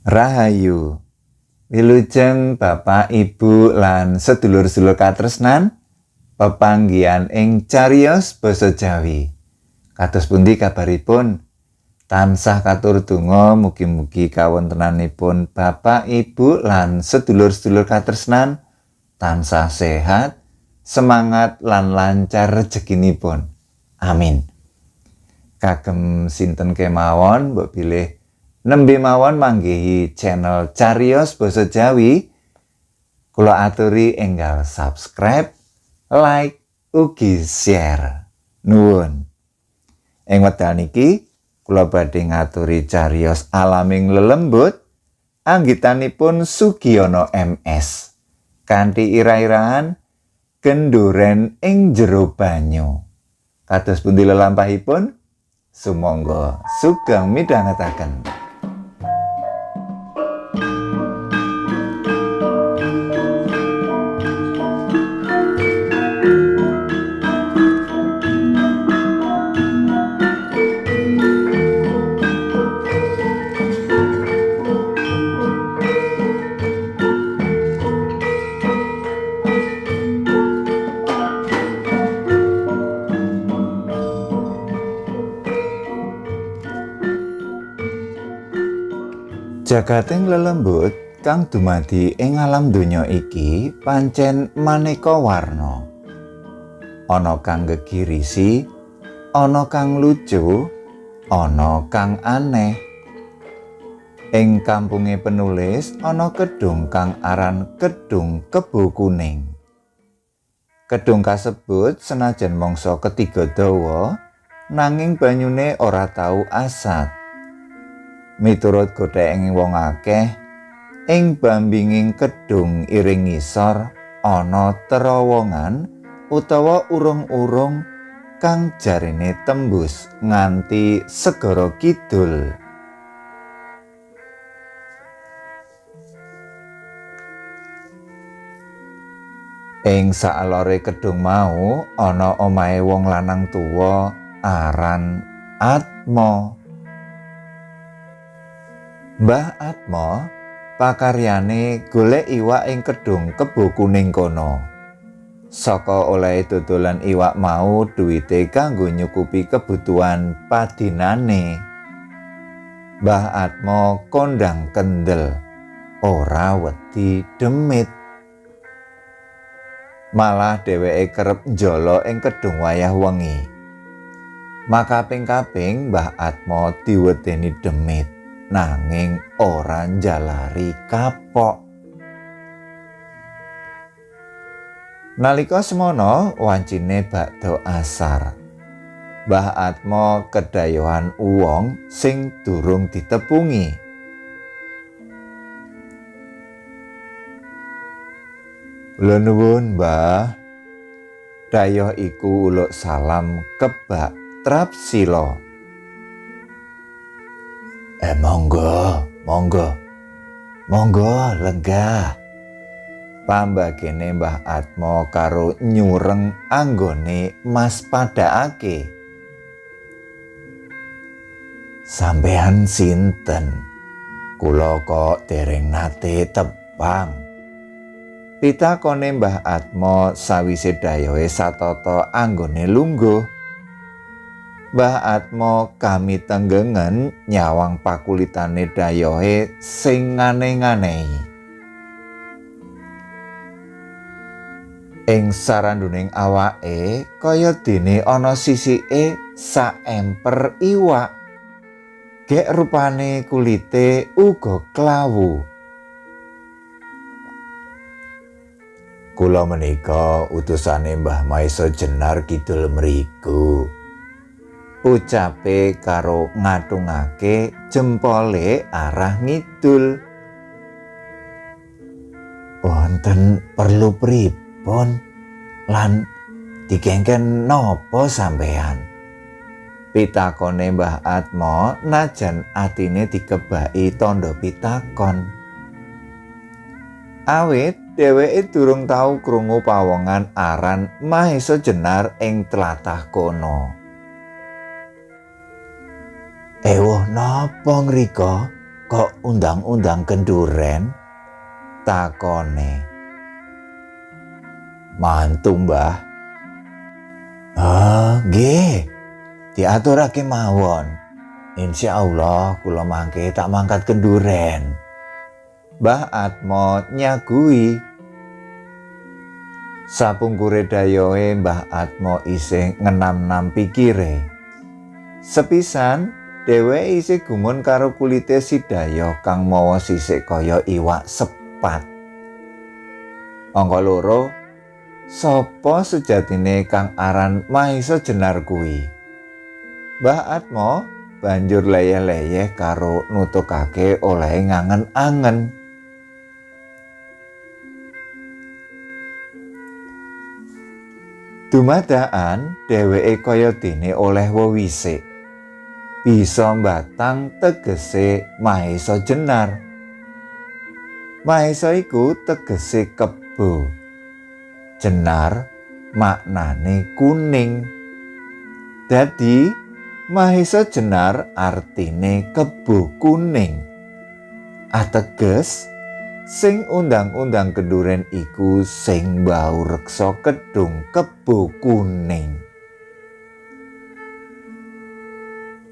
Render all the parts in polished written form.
Rahayu. Wilujeng Bapak, Ibu lan sedulur-sedulur katresnan pepanggihan ing cariyos basa Jawi. Kados pundi kabaripun? Tansah katur donga mugi-mugi kawontenanipun Bapak, Ibu lan sedulur-sedulur katresnan tansah sehat, semangat lan lancar rezekinipun. Amin. Kagem sinten kemawon mbok bilih nembe mawon manggihi channel Cariyos Basa Jawi, kula aturi enggal subscribe, like, ugi share. Nuwun. Ing wekdal niki kula badhe ngaturi cariyos alaming lelembut anggitanipun Sugiono MS kanthi ira-irahan Kenduren ing jero banyu. Kados pundi lelampahipun? Sumangga sugeng midhangetaken. Jagating lelembut kang dumadi ing alam donya iki pancen maneka warna. Ana kang gegirisi, ana kang lucu, ana kang aneh. Ing kampunge penulis ana kedung kang aran Kedung Kebo Kuning. Kedung kasebut senajan mangsa ketiga dawa, nanging banyune ora tau asat. Miturut gotheke wong akeh, ing bambinging kedung iring ngisor ana terowongan utawa urung-urung kang jarene tembus nganti segara kidul. Ing saklore kedung mau ana omahe wong lanang tuwa aran Atmo. Mbah Atmo pakaryane golek iwak ing Kedung Kebo Kuning kono. Saka olehe dodolan iwak mau duwite kanggo nyukupi kebutuhan padinane. Mbah Atmo kondang kendel, ora wedi demit. Malah dheweke kerep njala ing kedung wayah wengi. Makaping-kaping Mbah Atmo diwedeni demit, nanging ora njalari kapok. Nalika semono wancine bakda asar, Mbah Atmo kedayohan uwong sing durung ditepungi. Kula nuwun, Mbah. Dayoh iku uluk salam kebak trapsila. Monggo, monggo, monggo lenggah. Pambagene Mbah Atmo karo nyureng anggone mas padhaake. Sampean sinten? Kula kok dereng nate tepang. Pitakone Mbah Atmo sawise dayohe satata anggone lungguh. Mbah Atmo kami tenggengen nyawang pakulitane dayohe sing ngane-nganehi. Ing saranduning awake kaya dene ana sisike saemper iwak. Gek rupane kulite uga klawu. Kula menika utusane Mbah Maesa Jenar kidul mriku. Ucape karo ngatungake jempole arah ngidul. Wonten perlu pripun lan dikengken napa sampean? Pitakone Mbah Atmo najan atine dikebaki tandha pitakon. Awit dheweke durung tau krungu pawongan aran Mahesa Jenar ing tlatah kono. Ewuh napa ngrika? Kok undang-undang kenduren? Takone. Mantu, Mbah. Ah, nggih. Diaturake mawon. Insyaallah kula mangke tak mangkat kenduren. Mbah Atmo nyagui. Sapungkure dayohe Mbah Atmo isih ngenam-nam pikire. Sepisan dheweke isih gumun karo kulite si dayoh kang mawa sisik kaya iwak sepat. Angka loro, sapa sejatine kang aran Mahesa Jenar kuwi? Mbah Atmo banjur leyeh-leyeh karo nutukake olehe ngangen-angen. Dumadakan dheweke kaya dene oleh wewisik. Bisa mbatang tegese Mahesa Jenar. Mahesa iku tegese kebo. Jenar maknane kuning. Dadi Mahesa Jenar artine kebo kuning. Ateges sing undang-undang kenduren iku sing mbau reksa kedung kebo kuning.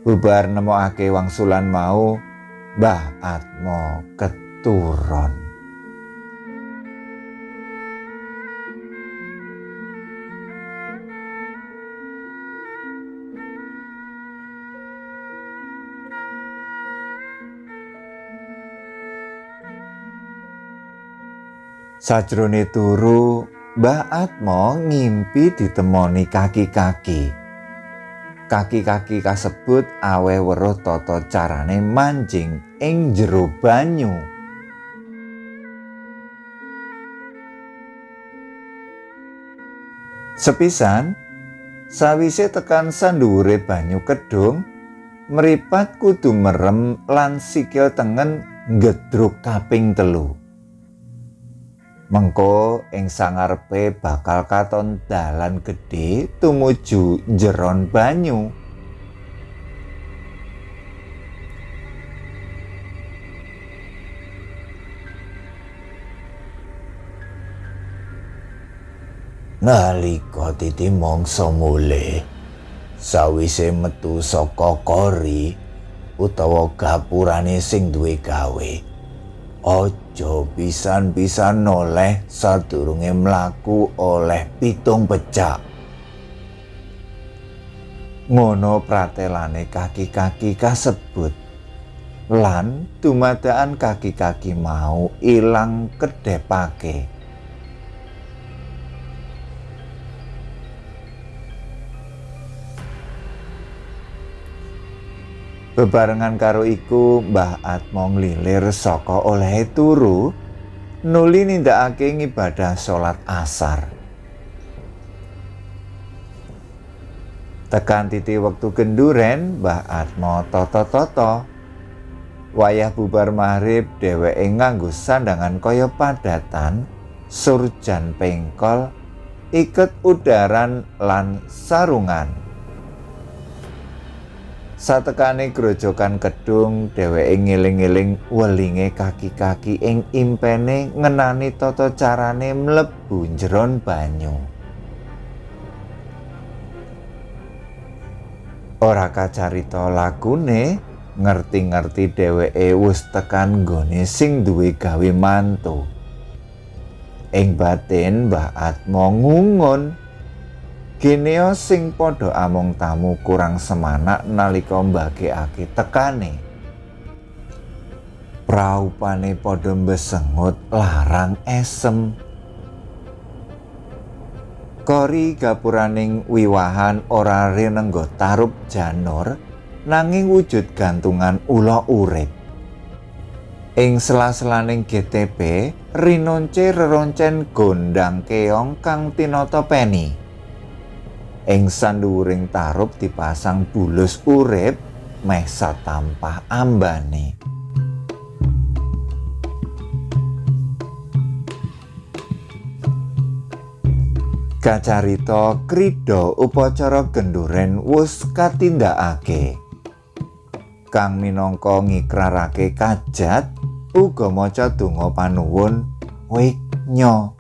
Bubar nemokake wangsulan mau, Mbah Atmo keturon. Sajrone turu, Mbah Atmo ngimpi ditemoni kaki-kaki. Kaki-kaki kasebut aweh weruh tata carane manjing ing jero banyu. Sepisan, sawise tekan sandhuwure banyu kedung, mripat kudu merem lan sikil tengen ngedruk kaping 3. Mengko ing sangarepe bakal katon dalan gedhe tumuju njeron banyu. Nalika titi mangsa mulih, sawise metu saka kori utawa gapurane sing duwe gawe, aja pisan-pisan noleh sadurunge mlaku oleh 7 pecak. Ngono pratelane kaki-kaki kasebut. Lan dumadakan kaki-kaki mau ilang kedepake. Bebarengan karo iku Mbah Atmo nglilir saka olehe turu nuli nindakake ngibadah salat asar. Tekan titi wektu kenduren, Mbah Atmo toto-toto. Wayah bubar maghrib dheweke nganggo sandangan kaya padatan, surjan pengkol, iket udaran lan sarungan. Satekane grojokan kedung, dheweke ngiling-ngiling welinge kaki-kaki ing impene ngenani tata carane mlebu njeron banyu. Ora kacarita lakune, ngerti-ngerti dheweke wis tekan nggone sing duwe gawe mantu. Ing batin Mbah Atmo ngungun. Geneo sing padha among tamu kurang semanak nalika mbagekake tekane. Praupane padha mbesengut larang esem. Kori gapuraning wiwahan ora rinengga tarup janur nanging wujud gantungan ula urip. Ing sela-selaning GTP rinonce reroncen gondang keong kang tinata peni. Ing sandhuwuring tarup dipasang bulus urip meh satampah ambane. Kacarita krida upacara genduren wus katindakake. Kang minangka ngikrarake kajat uga maca donga panuwun wiknya.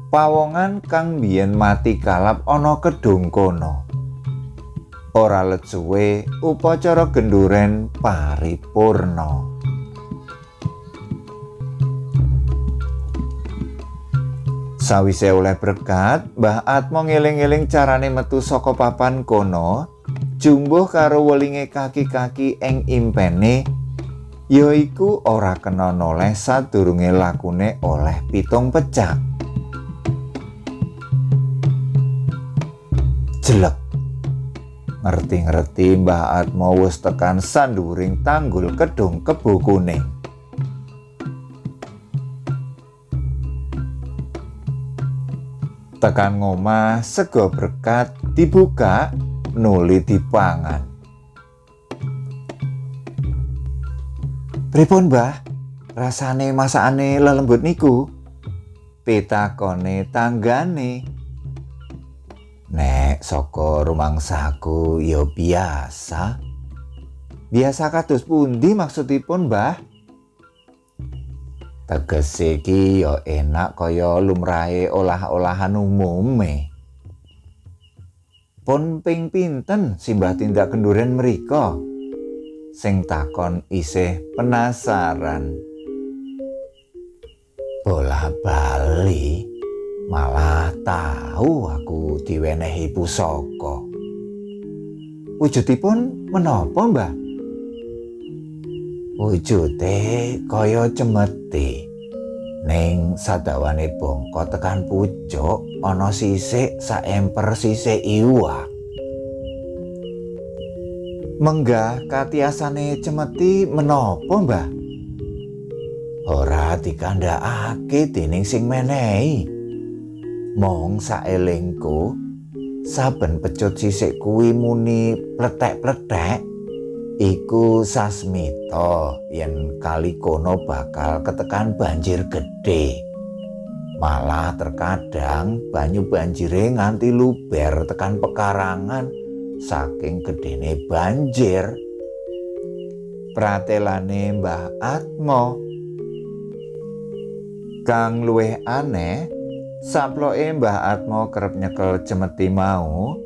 Pawongan kang biyen mati kalap ana kedung kono. Ora let suwe upacara genduren paripurna. Sawise oleh berkat, Mbah Atmo ngeling-eling carane metu saka papan kono, jumbuh karo welinge kaki-kaki ing impene, yaiku ora kena noleh sadurunge lakune oleh 7 pecak. Jelek. Ngerti-ngerti Mbah Atmo wis tekan sanduring tanggul kedung Kebo Kuning. Tekan ngomah sego berkat dibuka nuli dipangan. Pripun Mbah? Rasane masakane lelembut niku? Pitakone tanggane. Nek saka rumangsaku ya biasa. Biasa kados pundi maksudipun, Mbah? Tegese iki ya enak kaya lumrahe olah-olahan umume. Pun ping pinten simbah tindak kenduren mriko? Sing takon isih penasaran. Bola bali malah tahu aku diwenehi pusaka. Wujudipun menapa, Mbah? Wujude kaya cemeti. Ning sadawane bongko tekan pucuk ana sisik saemper sisik iwak. Menggah katiasane cemeti menapa, Mbah? Ora dikandhakake dening sing menehi. Mong saelingku saben pecut sisik kuwi muni pletek-pletek iku sasmita yen kali kono bakal ketekan banjir gedhe. Malah terkadang banyu banjire nganti luber tekan pekarangan saking gedene banjir. Pratelane Mbah Atmo. Kang luwih aneh, saploke Mbah Atmo kerep nyekel cemeti mau,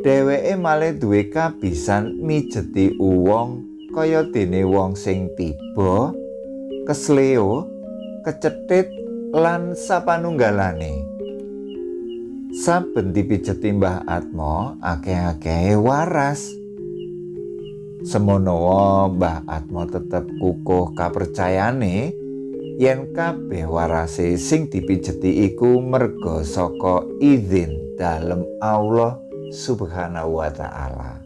dheweke malih duwe kabisan mijeti uwong kaya dene wong sing tiba, kesleo, kecethit lan sapanunggalane. Saben dipijeti Mbah Atmo akeh-akehe waras. Semono Mbah Atmo tetep kukuh kapercayane yen kabeh warase sing dipijeti iku merga saka izin dalem Allah Subhanahu wa ta'ala.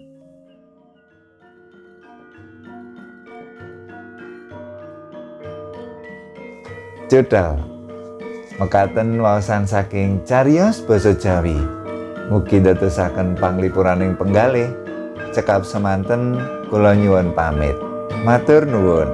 Jodal mekaten waosan saking cariyos basa Jawi. Mugi dadosaken panglipuraning penggalih. Cekap semanten kula nyuwun pamit. Matur nuwun.